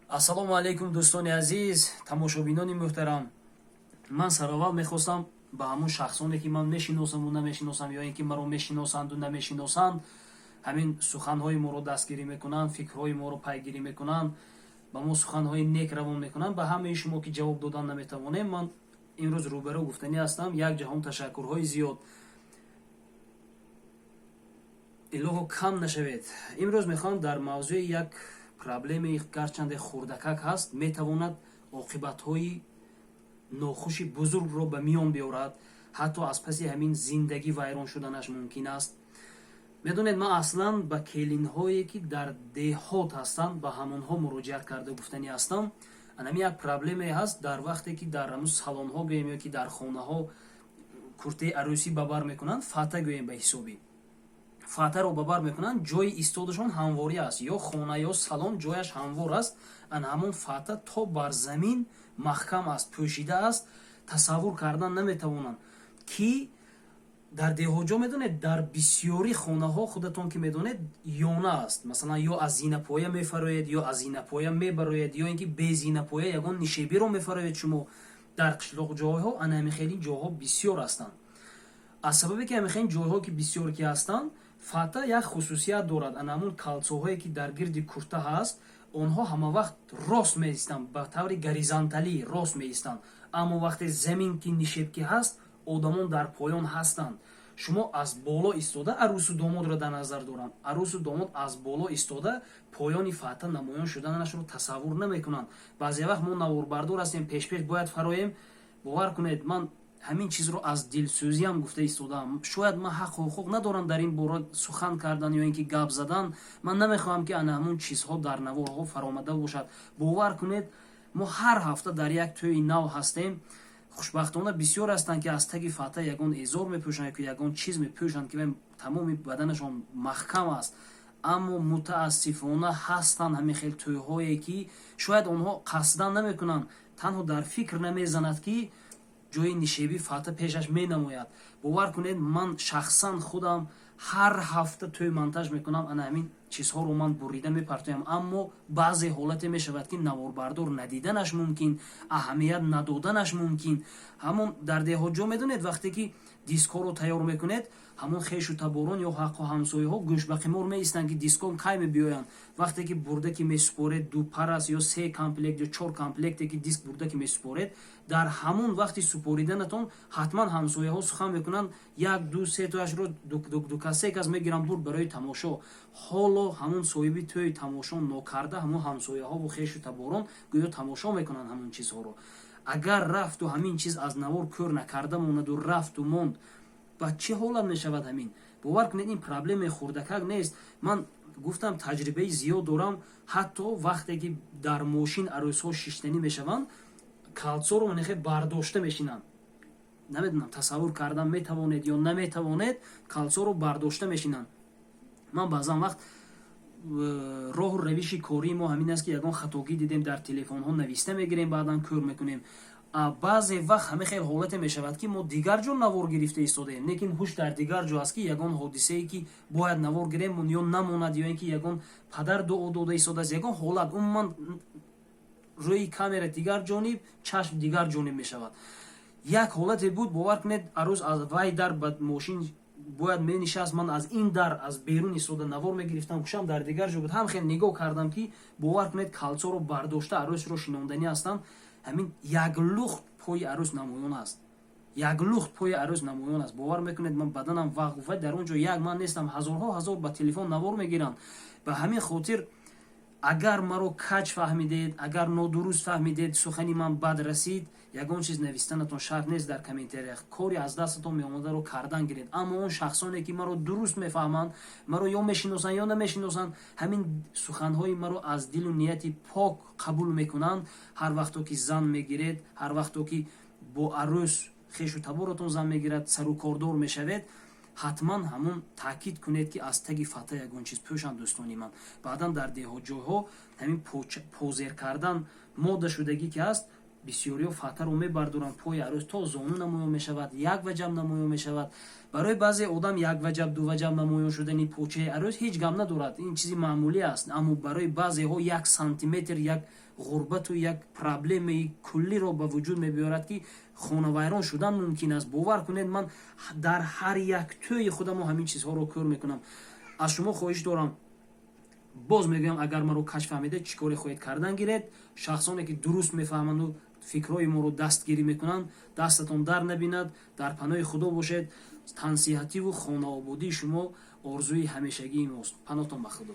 Ассалому алайкум, дӯстони азиз, тамошобинони муҳтарам. Ман сараввал мехостам ба ҳамун шахсоне, ки ман мешиносаму намешиносам, ё ин ки маро мешиносанду намешиносанд, ҳамин суханҳои моро дастгирӣ мекунанд, фикрҳои моро пайгирӣ мекунанд, ба мо суханҳои нек равон мекунанд, ба ҳамаи шумо, ки ҷавоб додан наметавонем, ман имрӯз рӯбарӯ гуфтанӣ ҳастам: як ҷаҳон ташаккурҳои зиёд, илоҳо кам нашавед. Имрӯз мехоҳам дар мавзӯи як проблемаи, гарчанде хурдакак ҳаст, метавонад оқибатҳои нохуши бузургро ба миён биёрад, ҳатто аз паси ҳамин зиндагӣ вайрон шуданаш мумкин аст. Медонед, ман аслан ба келинҳое, ки дар деҳот ҳастанд, ба ҳамонҳо муроҷиат карда гуфтанӣ ҳастам. Анами як проблемае ҳаст: дар вақте ки дар ҳамун салонҳо гӯем ё ки дар хонаҳо куртаи арӯсӣ ба бар мекунанд, фата гӯем, ба ҳисобӣ фатаро ба бар мекунанд, ҷои истодашон ҳамворӣ аст, ё хона ё салон, ҷояш ҳамвор аст. Ана ҳамон фата то бар замин маҳкам аст, пӯшида аст. Тасаввур кардан наметавонанд, ки дар деҳоҷо, медонед, дар бисёри хонаҳо, худатон ки медонед, ёна аст. Масалан, ё аз зинапоя мефароед, ё аз зинапоя мебароед, ё ин ки бе зинапоя ягон нишебиро мефароед. Шумо дар қишлоқ ҷойҳо ана ҳамин хели ҷойҳо бисёр ҳастанд. Аз сабабе ки ҳамин хели ҷойҳо ки бисёр ки ҳастанд, фата як хусусият дорад: ана ҳамун кольцоҳое, ки дар гирди курта ҳаст, онҳо ҳама вақт рост меистанд, ба таври горизонталӣ рост меистанд. Аммо вақте замин ки нишеб ки ҳаст, одамон дар поён ҳастанд, шумо аз боло истода, арӯсу домодро дар назар дорам, арӯсу домод аз боло истода поёни фата намоён шуданашро тасаввур намекунанд. Баъзе вақт мо наворбардор ҳастем, пешпеш бояд фароем. Бовар кунед, ман ҳамин чизро аз дилсӯзиам гуфта истодаам. Шояд ман ҳаққу ҳуқуқ надорам дар ин бора сухан кардан ё ин ки гап задан. Ман намехоҳам, ки ана ҳамун чизҳо дар наворҳо фаромада бошад. Бовар кунед, мо ҳар ҳафта дар як тӯи нав ҳастем. Хушбахтона, бисёр ҳастанд, ки аз таги фата ягон эзор мепӯшанд ё ягон чиз мепӯшанд, ки тамоми баданашон маҳкам аст. Аммо мутаассифона, ҳастанд ҳамин хел тӯйҳое, ки шояд онҳо қасдан намекунанд, танҳо дар фикр намезанад, ки ҷои нишебӣ фата пешаш менамояд. Бовар кунед, ман шахсан худам ҳар ҳафта тӯй монтаж мекунам, ана ҳамин чизҳоро ман бурида мепартоям. Аммо баъзе ҳолате мешавад, ки наворбардор надиданаш мумкин, аҳамият надоданаш мумкин. Ҳамон дар деҳотҷо, медонед, вақте ки дискҳоро тайёр мекунед, ҳамон хешу таборон ё ҳаққу ҳамсояҳо гӯшбақимор меистанд, ки дискон кай мебиёянд. Вақте ки бурда ки месупоред, ду пар аст ё се комплект ё чор комплекте ки диск бурда ки месупоред, дар ҳамон вақти супориданатон ҳатман ҳамсояҳо сухан мекунанд: як, ду, се тояшро ду кас, се кас мегиранд, бурд барои тамошо. Ҳоло ҳамон соҳиби тӯи тамошо нокарда, ҳамон ҳамсояҳову хешу таборон гӯё тамошо мекунанд ҳамон чизҳоро. Агар рафту ҳамин чиз аз навор кӯр накарда монаду рафту монд, ба чӣ ҳолат мешавад ҳамин? Бовар кунед, ин проблемаи хурдакак нест. Ман гуфтам, таҷрибаи зиёд дорам. Ҳатто вақте ки дар мошин арӯсҳо шиштанӣ мешаванд, кольцоро нехе бардошта мешинанд. Намедонам, тасаввур кардан метавонед ё наметавонед, кольцоро бардошта мешинанд. Ман баъзан вақт роҳу равиши кории мо ҳамин аст, ки ягон хатогӣ дидем, дар телефонҳо нависта мегирем, баъдан кӯр мекунем. Баъзе вақт ҳамин хел ҳолате мешавад, ки мо дигар ҷо навор гирифта истодаем, лекин ҳуш дар дигар ҷо аст, ки ягон ҳодисае, ки бояд навор гирем, ё намонад, ё ин ки ягон падар дуо дода истодааст, ягон ҳолат, умуман рӯи камера дигар ҷониб, чашм дигар ҷониб мешавад. Як ҳолате буд, бовар кунед, арӯз аз вай дар ба мошин бояд менишаст, ман аз ин дар аз берун истода навор мегирифтам, ҳушам дар дигар ҷо буд. Ҳам хел нигоҳ кардам, ки, бовар кунед, кольцоро бардошта арӯсро шинонданӣ ҳастанд. Ҳамин як лухт пои арӯс намоён аст, як лухт пои арӯс намоён аст. Бовар мекунед, ман баданам вағ. Дар он ҷо як ман нестам, ҳазорҳо ҳазор ба телефон навор мегиранд. Ба ҳамин хотир, агар маро каҷ фаҳмидед, агар нодуруст фаҳмидед, сухани ман бад расид, ягон чиз навистанатон шарт нест дар комментариях. Кори аз дастатон меомадаро кардан гиред. Аммо он шахсоне, ки маро дуруст мефаҳманд, маро ё мешиносанд, ё намешиносанд, ҳамин суханҳои маро аз дилу нияти пок қабул мекунанд: ҳар вақто ки зан мегиред, ҳар вақто ки бо арӯс хешу таборатон зан мегирад, сарукордор мешавед, ҳатман ҳамон таъкид кунед, ки аз таги фата ягон чиз пӯшанд. Дӯстони ман, баъдан дар деҳотҷойҳо ҳамин позер кардан мода шудагӣ ки ҳаст. Бисёриҳо фатаро мебардоранд, пои арӯс то зону намоён мешавад, як ваҷаб намоён мешавад. Барои баъзе одам як ваҷаб, ду ваҷаб намоён шудани почаи арӯс ҳеҷ гап надорад, ин чизи маъмулӣ аст. Аммо барои баъзеҳо як сантиметр як ғурбату як проблемаи куллиро ба вуҷуд мебиёрад, ки хонавайрон шудан мумкин аст. Бовар кунед, ман дар ҳар як тӯи худамо ҳамин чизҳоро кӯр мекунам. Аз шумо хоҳиш дорам, боз мегӯям, агар маро каҷ фаҳмидед, чӣ коре хоҳед кардан гиред. Шахсоне ки дуруст мефаҳманду фикрҳои моро дастгирӣ мекунанд, дастатон дар набинад. Дар паноҳи Худо бошед. Тансиҳативу хонаободии шумо орзуи ҳамешагии мост. Паноҳтон ба Худо.